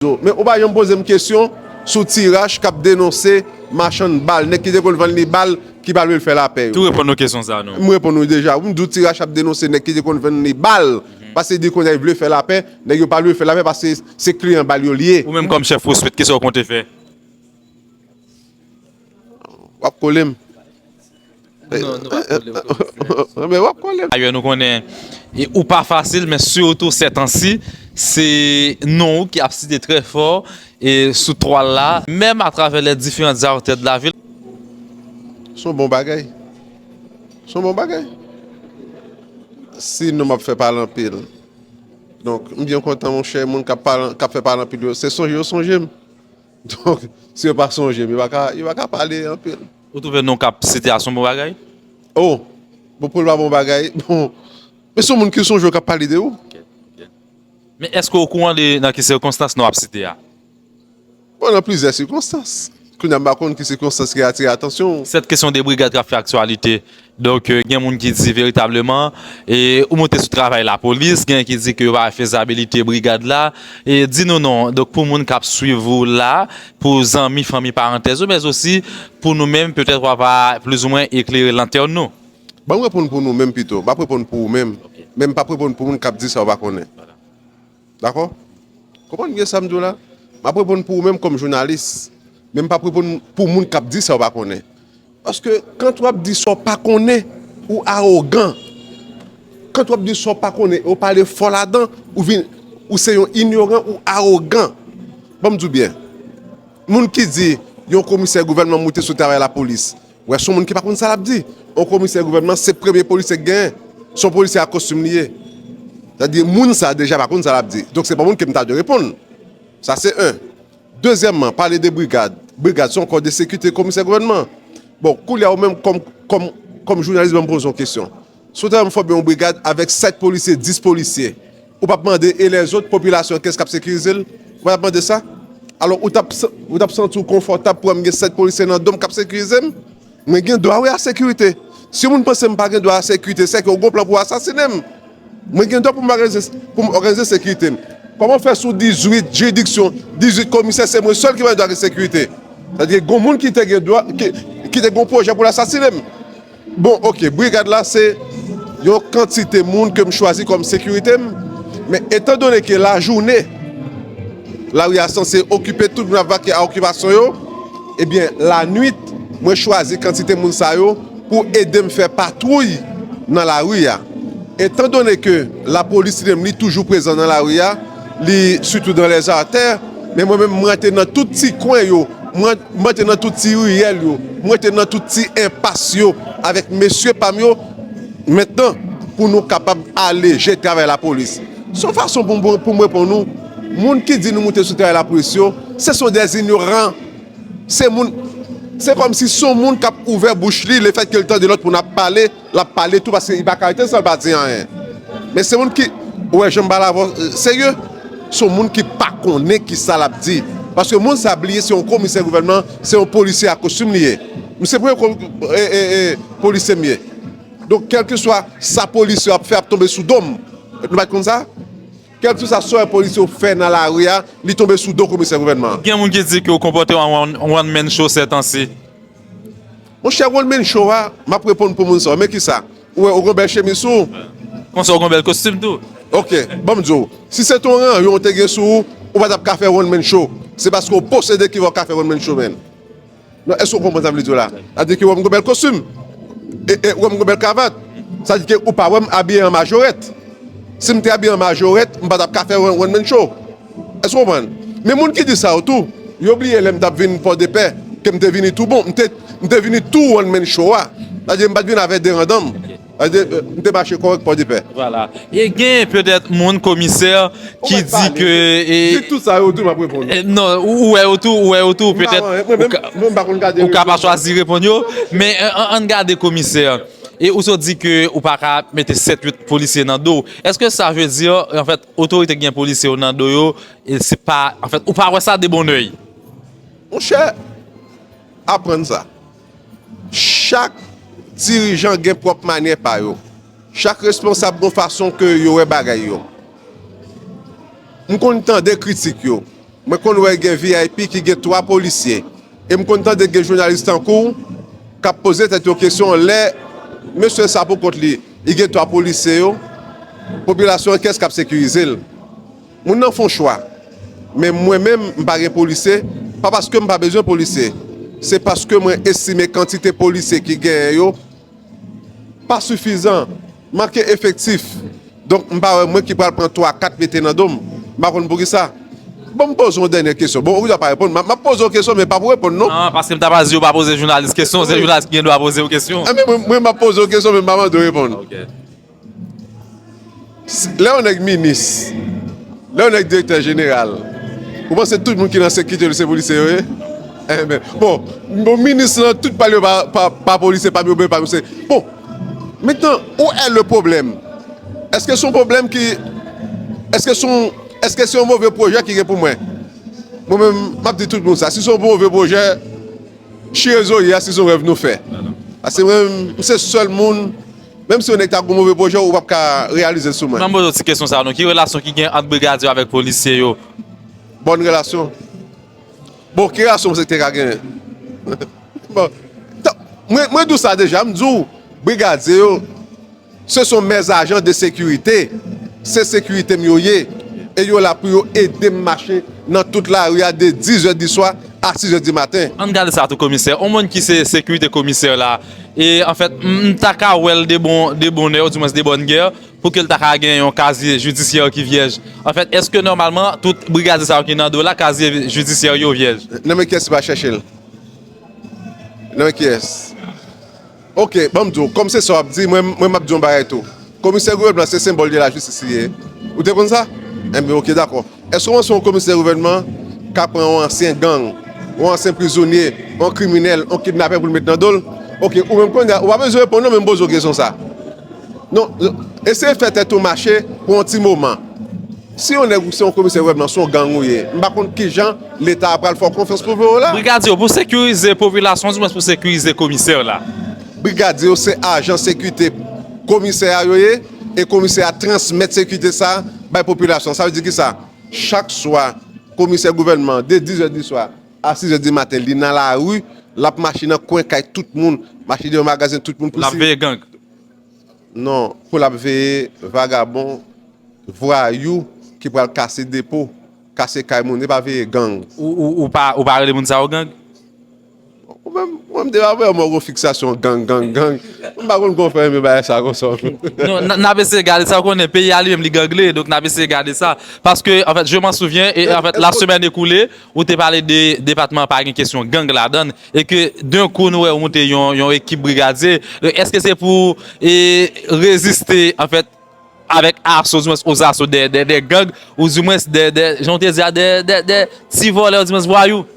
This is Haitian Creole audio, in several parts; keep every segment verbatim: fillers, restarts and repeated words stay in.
Men ou pa janm poze m kesyon sou Ti Rach k ap denonse machann bal, nèg ki te konn vann li bal, ki pa vle l fè lapè yo. Tou reponn nou kesyon sa a, non? M reponn ou deja. M di w Ti Rach ap denonse nèg ki te konn vann li bal, paske li di kounye a li vle fè lapè, nèg yo pa vle fè lapè paske se kliyan bal yo li ye. Ou menm kòm chèf Woswit, kisa w konte fè? W ap kole m. Non, nou p ap kole w. Men w ap kole m. Dayè, nou konnen, e, ou pa fasil, men sitou sètansi, se non ou ki ap site trè fò, e, sou twal la, menm atravè les différentes artères de la ville. Se yon bon bagay. Se yon bon bagay. Si non m ap fè pale anpil. Donk, m byen kontan, monchè, moun k ap pale, k ap fè pale anpil yo, se sonje yo sonje m. Donk, si yo pa sonje m, yo pa ka, yo pa ka pale anpil. Ou twouve non k ap site a se yon bon bagay? Oh, bon, pou l pa bon bagay, bon, men se yon moun ki sonje w k ap pale de ou. Ok, ok. Men èske w okouran de nan ki sikonstans non ap site a? Bon, nan plizyè sikonstans. Kounye a, m pa konn ki sikonstans ki atire atansyon w. Sèt kesyon de brigad k ap fè aktyalite. Donk, euh, gen moun ki di veritableman, e ou moute sou travay lapolis, gen ki di ke yo pa wè fezabilite brigad la. E di nou non, donk pou moun k ap swiv ou la, pou zanmi, fanmi, parantèz ou, men osi pou nou menm, petèt w ap plizoumwen eklere lantèn nou. Ban m reponn pou nou menm pito. M ap reponn pou ou menm. Ok. Men m p ap reponn pou moun k ap di sa w pa konnen. Dakò? Konprann byen sa m di w la? M ap reponn pou ou menm kòm jounalis, men m p ap reponn pou moun k ap di sa w pa konnen. Paske, kan w ap di sa w pa konnen, ou awogan. Kan w ap di sa w pa konnen, e w pale fò ladan, ou vin, ou se yon inyoran, ou awogan. Ban m di w byen. Moun ki di yon komisè gouvènman moute sou travay lapolis, ou wè se yon moun ki pa konn sa l ap di. Yon komisè gouvènman, se premye polisye k genyen. Se yon polisye ak kostim li ye. Sa di, moun sa a deja pa konn sa l ap di. Donk, se pa moun ke m ta dwe reponn. Sa, se yon. Dezyèmman, pale de brigad. Brigad, se yon kò de sekirite komisè gouvènman. Bon, koulye a, ou menm, kòm, kòm, kòm jounalis, ban m poze yon kesyon. Si w ta fòme yon brigad avèk sèt polisye, dis polisye, ou p ap mande, e lèzòt popilasyon, kiyès k ap sekirize l? Ou p ap mande sa? Alò, ou t ap san-, ou t ap santi w konfòtab pou wè m gen sèt polisye nan do m k ap sekirize m? Mwen gen dwa, wi, a sekirite. Si yon moun panse m pa gen dwa a sekirite, sèke w gon plan pou w asasinen m. Mwen gen dwa pou m òganize, pou m òganize sekirite m. Kòman fè sou dizuit jiridiksyon, dizuit komisè, se mwen sèl ki pa gen dwa gen sekirite? Sa vle di gon moun ki te gen dwa, ki, ki te gon pwojè pou l asasinen m. Bon, ok, brigad la se yon kantite moun ke m chwazi kòm sekirite m, men etan done ke lajounen, lari a sanse okipe, tout moun ap vake a okipasyon yo, ebyen, lanwit, mwen chwazi kantite moun sa yo pou ede m fè patwouy nan lari a. Etan done ke lapolis li menm, li toujou prezan nan lari a, li sitou dans les artères, men mwen menm, mwen rete nan tout ti kwen yo, mwen, mwen rete nan tout ti riyèl yo, mwen rete nan tout ti enpas yo avèk mesye pa m yo. Mentnan, pou nou kapab aleje travay lapolis. Se yon fason pou, pou, pou m reponn ou, moun ki di nou moute sou travay lapolis yo, se sont des ignorants. Se moun, se kòmsi se yon moun k ap ouvè bouch li, lefètke l tande lòt moun ap pale, l ap pale tou, paske li pa ka rete san l pa di anyen. Men se moun ki, ou wè jan m pale avè w, serye, se yon moun ki pa konnen kisa l ap di. Paske moun sa bliye se yon komisè gouvènman, se yon polisye ak kostim li ye. M se premye ko-, e, e, e, polisye m ye. Donk, kèlkeswa sa polisye yo ap fè, ap tonbe sou do m. Nou pa t konn sa? Kèlkeswa sa yon polisye yo fè nan lari a, li tonbe sou do komisè gouvènman an. Gen moun ki di ke w konpòte w an one, one man show sètansi. Monchè, one man show a, m ap reponn pou moun sa yo. Men kisa? Ou wè, ou gon bèl chemiz sou ou. Konsa, ou gon bèl kostim tou. Ok, ban m di w. Si se te yon ranyon w te gen sou ou, ou pa t ap ka fè one man show. Se paske w posede ki fè w ka fè one man show, menn. Non, èske w konprann sa m vle di w la? Sa vle di ke w wè m gon bèl kostim. E, e, w wè m gon bèl kravat. Sa vle di ke ou pa wè m abiye an majorèt. Si m te abiye an majorèt, m pa t ap ka fè one, one man show. Èske w konprann? Men moun ki di sa yo tou, yo bliye lè m t ap vin Pòdepè, ke m te vini tou bon. M te, m te vini tou one man show a. Sa vle di m pa t vin avè de randanm. Sa vle di, euh, m te mache kòrèk Pòdepè. Vwala. E gen petèt moun, komisè, ki di ke, e, di tout sa yo tou, m ap reponn. E, non, ou, ou wè yo tou, ou wè yo tou, petèt, ou ka, ou ka pa chwazi reponn yo, men, e, ann, ann gade komisè. E ou sot di ke ou pa ka mete sèt, uit polisye nan do w. Èske sa vle di, anfèt, otorite ki gen polisye yo nan do yo, e se pa, anfèt, ou pa wè sa de bon èy? Monchè, aprann sa. Chak dirijan gen pwòp manyè pa yo. Chak responsab gon fason ke yo wè bagay yo. M konn tande kritik yo. Mwen konn wè gen V I P ki gen twa polisye. E m konn tande gen jounalis tankou w k ap poze tèt yo kesyon lè mesye sa pou kont li, li gen twa polisye yo, popilasyon an kiyès k ap sekirize l? Moun nan fè yon chwa. Men mwen menm, m pa gen polisye, pa paske m pa bezwen polisye. Se paske mwen estime kantite polisye ki genyen yo pa sifizan, manke efektif. Donk, m pa wè mwen ki pral pran twa, kat mete nan do m. M pa konn poukisa. Bon, m poze yon dènye kesyon. Bon, ou pa reponn. M ap poze yon kesyon, men pa pou reponn, non. Non, paske m ta pral di yo pa poze jounalis kesyon, se jounalis ki gen dwa poze yo kesyon. Enben, mwen, mwen, m ap poze yon kesyon, men m pa mande w reponn. Ok. Lè yon nèg minis, lè yon nèg direktè jeneral, ou panse tout moun ki nan sekirite li se polisye yo ye? Enben, bon, bon, minis lan, tout pa l yo pa, pa, pa polisye, pa m yo pa polisye. Bon, mentnan, où est le problème? Èske se yon pwoblèm ki, èske se yon, èske se yon move pwojè ki gen pou mwen? Mwen menm, m ap di tout moun sa. Si se yon move pwojè, chire zòrye a, si se yon rèv nou fè. Paske mwen, m se sèl moun, menm si yon nèg ta gon move pwojè, ou p ap ka reyalize l sou mwen. Ban m poze w ti kesyon sa a non. Ki relasyon ki gen ant brigadye yo avèk polisye yo? Bòn relasyon. Bon, ki relasyon se te ka genyen? Bon, tan, mwen, mwen di w sa deja, m di w, brigadye yo, se son mè zajan de sekirite. Se sekirite m yo ye. E yo la pou yo ede m mache nan tout lari a de dizè di swa a sizè di maten. Ann gade sa tou, komisè. Yon moun ki se sekirite komisè la, e anfèt, m, m ta ka wè l de bon, de bonè, oudimwens de bòn gè, pou ke l ta ka gen yon kazye jidisyè ki vyèj. Anfèt, èske nòmalman, tout brigadye sa yo ki nan do la, kazye jidisyè yo vyèj? Nan men kiyès li pa chèche l? Nan men kiyès? Ok, ban m di w, kòm se sa w ap di, mwen, mwen m ap di w yon bagay tou. Komisè gouvènman se senbòl de lajistis li ye. Ou te konn sa? Enben, ok, dakò. Èske w panse yon komisè gouvènman ka pran yon ansyen gang, yon ansyen prizonye, yon kriminèl, yon kidnapè pou l met nan do l? Ok, ou menm kounye a, ou pa bezwen reponn non, men m poze w kesyon sa. Non, eseye fè tèt ou mache pou yon ti moman. Si yon nèg ou se yon komisè gouvènman, se yon gang ou ye, m pa konn kijan Leta a pral fè w konfyans pou voye w la. Brigadye yo, pou sekirize popilasyon, oudimwens pou sekirize komisè la. Brigadye yo se ajan sekirite komisè a yo ye, e komisè a transmèt sekirite sa a bay popilasyon. Sa vle di kisa? Chak swa, komisè gouvènman, de dizè di swa a sizè di maten, li nan lari, l ap mache nan kwen kay tout moun, mache deyò magazen tout moun pou... L ap veye gang. Non, pou l ap veye vagabon, vwayou ki pral kase depo, kase kay moun, li pa veye gang. Ou, ou, ou pa, ou pa rele moun sa yo gang? Ou menm, mwen, m te pa vrèman gon fiksasyon gang, gang, gang. M pa konn konn fè renmen bagay sa konsa. Non, n, n ap eseye gade sa, ou konnen peyi a li menm li gangle, donk n ap eseye gade sa. Paske, anfèt, je m'en souviens, e, anfèt, la semaine écoulée, ou te pale de depatman pa gen kesyon gang ladan l, e ke d'un coup nou wè ou moute yon, yon ekip brigadye. Èske se pou, e, reziste, anfèt, avèk aso, oudimwens, aux assauts de, de, de gang, oudimwens de, de, jan w te di a, de, de, de ti vòlè, oudimwens vwayou?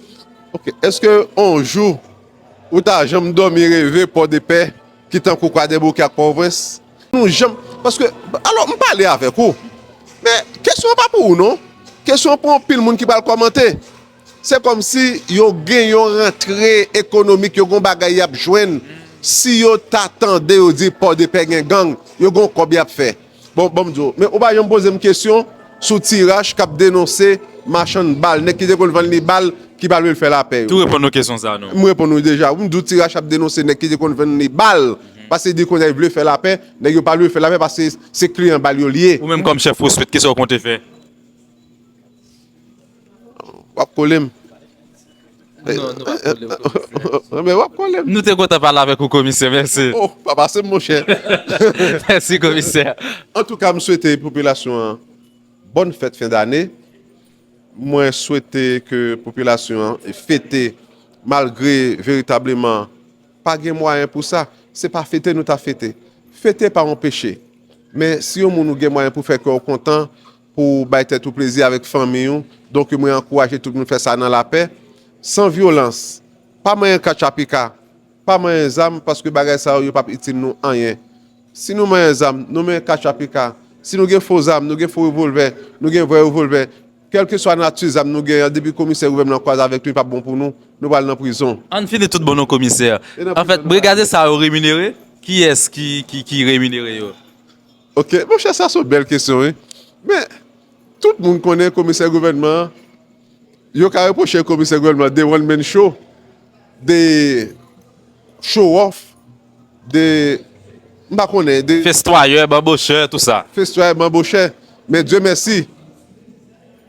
Ok, èske yon jou ou ta janm dòmi reve Pòdepè ki tankou Kwadèboukè ak Pòtoprens? Nou janm, paske, alò, m pale avèk ou, men kesyon an pa pou ou non. Kesyon an pou anpil moun ki pral kòmante. Se kòmsi yo gen yon rantre ekonomik, yo gen yon bagay y ap jwenn. Si yo ta tande yo di Pòdepè gen gang, yo gen yon kòb y ap fè. Bon, bon, m di w, men ou pa janm poze m kesyon sou Ti Rach k ap denonse machann bal, nèg ki te konn vann li bal, ki pa vle l fè lapè yo. Tou reponn nou kesyon sa a, non. M reponn ou deja. M di w Ti Rach ap denonse nèg ki te konn vann li bal, paske li di kounye a li vle fè lapè, nèg yo pa vle fè lapè paske se kliyan bal yo li ye. Ou menm kòm chèf Proswit, kisa w konte fè? W ap kole m. Non, nou p ap kole w, komisè. Men w ap kole m. Nou te kontan pale avèk ou, komisè. Mèsi. Oh, pa pase m, monchè. Mèsi, komisè. Antouka, m swete popilasyon an bòn fèt fen dane. Mwen swete ke popilasyon an fete malgre veritableman pa gen mwayen pou sa. Se pa fete nou ta fete. Fete pa yon peche. Men si yon moun ou gen mwayen pou fè kè w kontan, pou w bay tèt ou plezi avèk fanmi w, donk mwen ankouraje tout moun fè sa nan lapè, san vyolans. Pa manyen katchapika, pa manyen zam, paske bagay sa yo, yo p ap itil nou anyen. Si nou manyen zam, nou manyen katchapika, si nou gen fo zam, nou gen fo revòlvè, nou gen vrè revòlvè, kèlkeswa nati zam nou genyen an, depi komisè gouvènman an kwaze avèk nou, li p ap bon pou nou, nou pral nan prizon. Ann fini tout bon non, komisè. Anfèt, brigadye sa yo reminere? Kiyès ki, ki, ki reminere yo? Ok, monchè, sa se yon bèl kesyon, wi. Men, tout moun konnen komisè gouvènman an, Yo ka repwoche komisè gouvènman de one man show, de show off, de, m pa konnen, de Festwayè, banbochè, tou sa. Festwayè, banbochè. Men Dye mèsi,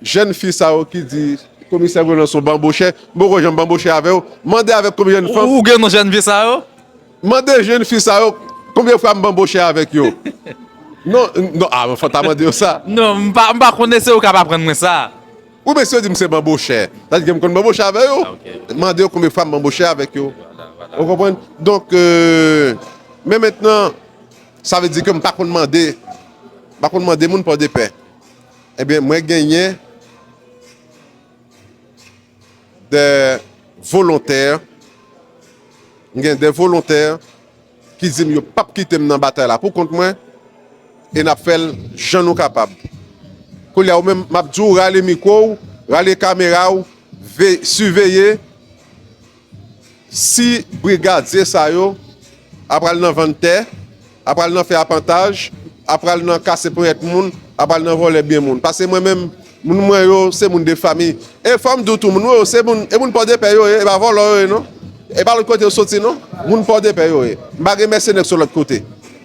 jèn fi sa yo ki di komisè gouvènman se yon banbochè, m poko janm banbochè avè yo. Mande avèk konbyen jèn fanm. Ou gen non jèn fi sa yo? Mande jèn fi sa yo konbyen fwa m banbochè avèk yo. Non, non, ah, fò ta mande yo sa. Non, m pa, m pa konnen, se ou k ap aprann mwen sa. Ou mesye di m se banbochè. Sa di ke m konn banbochè avè yo. Ah, ok. Mande yo konbyen fwa m banbochè avèk yo. Ou konprann? Donk, euh, men mentnan, sa vle di ke m pa konn mande. M pa konn mande moun Pòdepè. Ebyen, mwen genyen de volontè. M gen de volontè ki di m yo p ap kite m nan batay la pou kont mwen, e n ap fè l jan nou kapab. Kounye a, ou menm, m ap di w, rale mikwo w, rale kamera w, ve, siveye si brigadye sa yo ap pral nan vann tè, ap pral nan fè apantaj, ap pral nan kase ponyèt moun, ap pral nan vòlè byen moun. Paske mwen menm, moun mwen yo, se moun de fanmi. E fò m di w tou, moun mwen yo, se moun, e moun Pòdepè yo ye, e pa vòlò yo ye, non. E pa lòt kote yo soti, non. Moun Pòdepè yo ye. M pa gen mèsenè sou lòt kote.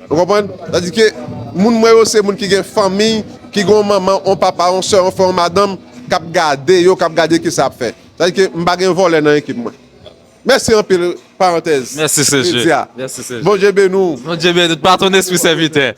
Ou konprann? Sètadi ke moun mwen yo, se moun ki gen fanmi, ki gen yon manman, yon papa, yon sè, yon frè, yon madanm, k ap gade yo, k ap gade kisa y ap fè. Sètadi ke m pa gen vòlè nan ekip mwen. Mèsi anpil, parantèz. Mèsi, se je. Media. Mèsi, se je. Bondye beni w. Bondye beni w, pa ton espri sèvitè.